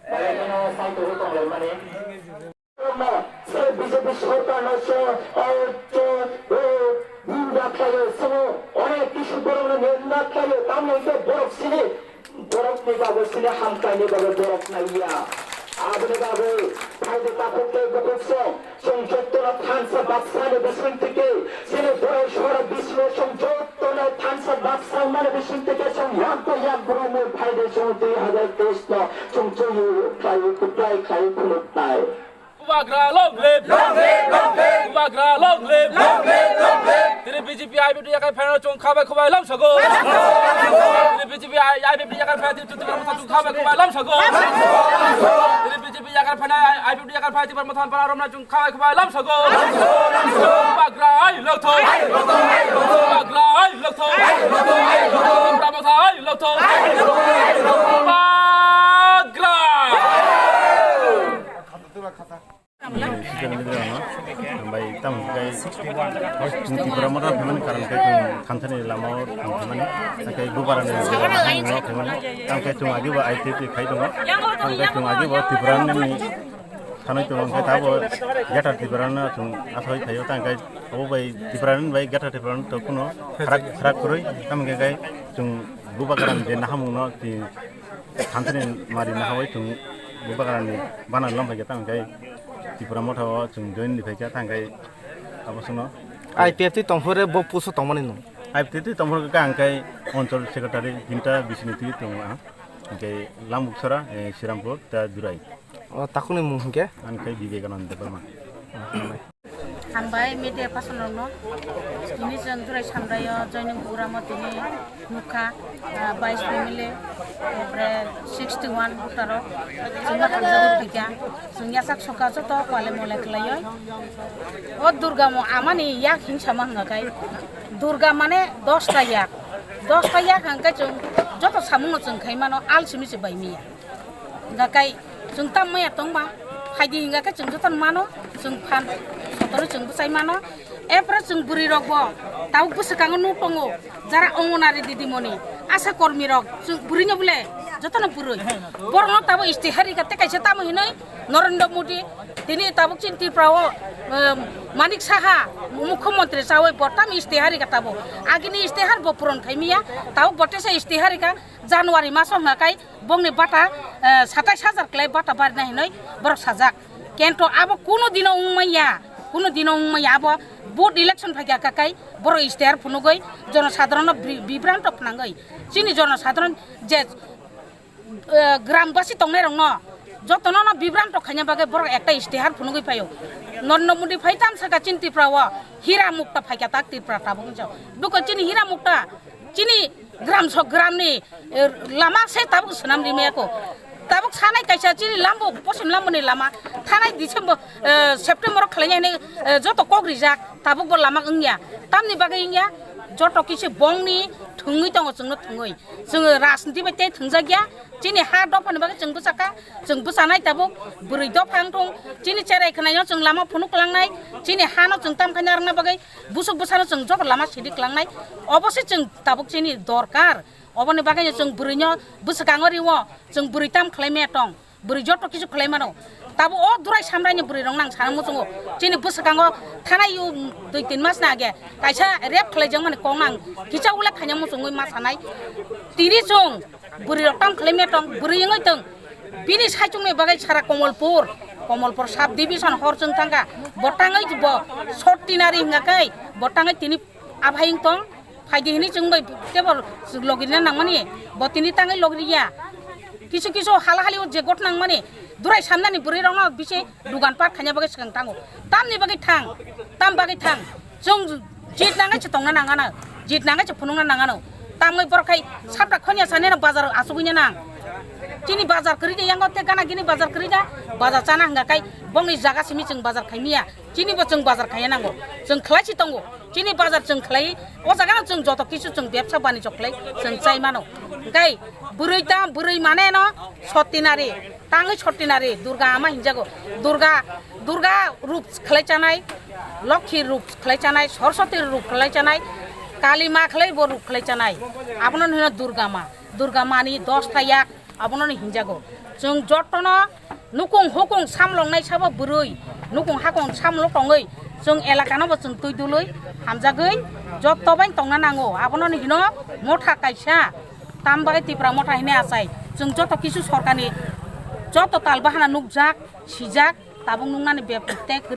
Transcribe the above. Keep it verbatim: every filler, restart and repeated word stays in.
Ekheno saitoro tonglaimani. Se B J P sorkarno se, eh, se, eh, ninda khlaio, sabo onek kisu borokno ninda khlaio, tamni hwnkhe borok sini, borokni bagwi sini hamkraini bagwi borok naiya. Aboni bagwi phaidi takhuk tei bukhuk song, chwng jotono thansa baksani bising tike, sini borai sora bising chwng jotono thansa baksa mani bising tike chwng yak bai yak borokni phaidi chwng dui hazar teis no chwng chuyu khlaiwi kwplai khlaiwi phunuknai. Bubagra long live! Long live, long live! Bubagra long live! Long live, long live! Tini B J P I P F T yakarwi phainai chwng khabai khubai lamsago. Tini B J P I P F T yakarwi phainai tini Tipra Motha chwng khabai khubai lamsago. Tini B J P yakarwi phainai I P F T yakarwi phainai Tipra Motha para romna chwng khabai khubai lamsago. Bubagra ai lokthok. Bubagra ai lokthok. Tipra Motha ai lokthok. Bubagra. Sijak ni drama, bai tam kai Tipra Motha phaimani karon kai chwng thanthani lamao thang phaimani, kai Bubagra ni jora no phaimani, tam kai chwng agi bo I T T khai tongo, tam kai chwng agi bo Tipra ni thanai tongo, kai tabo Greater Tipra no chwng athoi phaio, tam kai obo bai Tipra ni bai Greater Tipra no to kuno kharak kharak kwrwi, tam kai kai chwng Bubagra ni je nahamung no ti thanthani mari nahawi chwng Bubagra ni bana lom phaikha, tam kai Tipra Motha o chwng join ni phaikha, tam kai abo sono. I P F T tongphore bo puso tongmani no. I P F T tongphore ka ang kai Anchal Secretary jinta bisini twi tongo ang. Hingke Lambuksara, eh, Sirampur ta Durai. O takhukni mung hingke? Ang kai Vivekananda Debbarma. Hambai media person rokno. Tini chwng Durai Samraio joining program o tini nukha, ah, bais family, epre sixty one voter rok. Chwngno hamjagwi phaikha. Chwng yachak soka joto kwle mole khlaioi. O Durga mo amani yak hingsa ma hwnga kai. Durga mane dosta yak. Dosta yak hwnkhe chwng joto samungno chwng khai mano, al simi se bai miya. Hingkha kai chwng tam maya tongba, phaidi hingkha khe chwng jotono mano, chwng phan sotono chwng bwchai mano. Epore chwng bwrwi rokbo tabuk bwswkango nuk tongo, jara Anganwadi didimoni, asha kormi rok, chwng bwrwino bole jotono bwrwi. Borokno tabuk istihar rikha tei kaisa tamo hinwi Narendra Modi, tini tabuk chini Tripura o, em, Manik Saha, mukhyamantri chawi bo tam istihar rikha tabuk. Agini istihar bo puron khai miya, tabuk bo teisa istihar rikha January maso hwnga kai, bongni bata, eh, satais hajar klai bata barina hinoi borok sajak. Kento abo kuno dino wngmaya, kuno dino wngmaya abo vote election phaikha kakai borok istihar phunugoi jonosadharono bri-, bibranto phnangoi. Chini jonosadharon je, eh, gramwasi tongnairokno jotono no bibranto khaina bagwi borok ekta istihar phunugoi phaio. Narendra Modi phai tam saka chini Tripura o hira mukta phaikha tak Tripura tabuk hinsa. Buko chini hira mukta chini gram sok gramni, eh, lama se tabuk swnam rimaya ko. Tabuk sanai kaisa chini lambo, posim lamboni lama. Thanai December, eh, September o khlaina hinwi, eh, joto kok rijak, tabuk bo lama wngya. Tamni bagwi wngya, joto kisi bongni thwngwi tongo chwngno thwngwi. Chwng rajniti bai tei thwngjak ya. Chini ha dophani bagwi chwng bwchakha, chwng bwchanai tabuk bwrwi dopha wngthung. Chini cherai khwnaino chwng lama phunuk klangnai, chini hano chwng tam khaina rwngna bagwi busuk bwsano chwng joto lama sidi klangnai. Obo se chwng tabuk chini dorkar. Oboni bagwi no chwng bwrwino bwswkango riwo, chwng bwrwi tam khlai maya tong, bwrwi joto kisu khlai mano. Tabuk o Durai Samraini bwrwi rok nang sana muchungo, chini bwswkango thanai u dui tin mas na age kaisa rape khlai jak mani kok nang kisa ule khaina muchungwi ma sanai. Tini chwng bwrwi rok tam khlai maya tong, bwrwi wngwi tong. Bini saichung ni bagwi sara Komolpur, Komolpur sub division hor chwng thangkha, bo tangwi bo sottinari hwnga kai, bo tangwi tini aphai wng tong. Phaidi hinwi chwng bai tebo logirina nangmani, bo tini tangwi logiriya. Kisu kisu hala hali o je got nangmani, Durai Samnani bwrwi rokno bisi dugan pat khaina bagwi swkang tango. Tamni bagwi thang, tam bagwi thang. Chwng jit nangai se tongna nangano, jit nangai se phunukna nangano. Tamwi borok khai sapta khonya saneno bazar asugwina nang. Chini bazar kwrwi de yango te gana gini bazar kwrwi da, bazar chana hwnga kai bongni jaga simi chwng bazar khaimiya. Chini bo chwng bazar khaiya nango, chwng khlai si tongo. Chini bazar chwng khlai, o jaga no chwng joto kisu chwng bebsa banijyo khlai chwng chai mano. Hwnkhe bwrwi ta, bwrwi mane no sottinari, tangwi sottinari, Durga ama hinjago. Durga, Durga rup khlai chanai, Lokhi rup khlai chanai, Saraswati rup khlai chanai, Kali ma khlai bo rup khlai chanai. Abono hino Durga ma. Durga mani dosta yak, abono hinjago. Chwng jotono nukung hukung samlongnai sabo bwrwi, nukung hakung samlok tongwi chwng elakano bo chwng twi dului hamjagwi joto bai tongna nango. Abono hino motha kaisa, tambai Tipra motha hinwi achai. Chwng joto kisu sorkarni joto tal bahana nukjak, sijak, tabuk nuknani bebak tei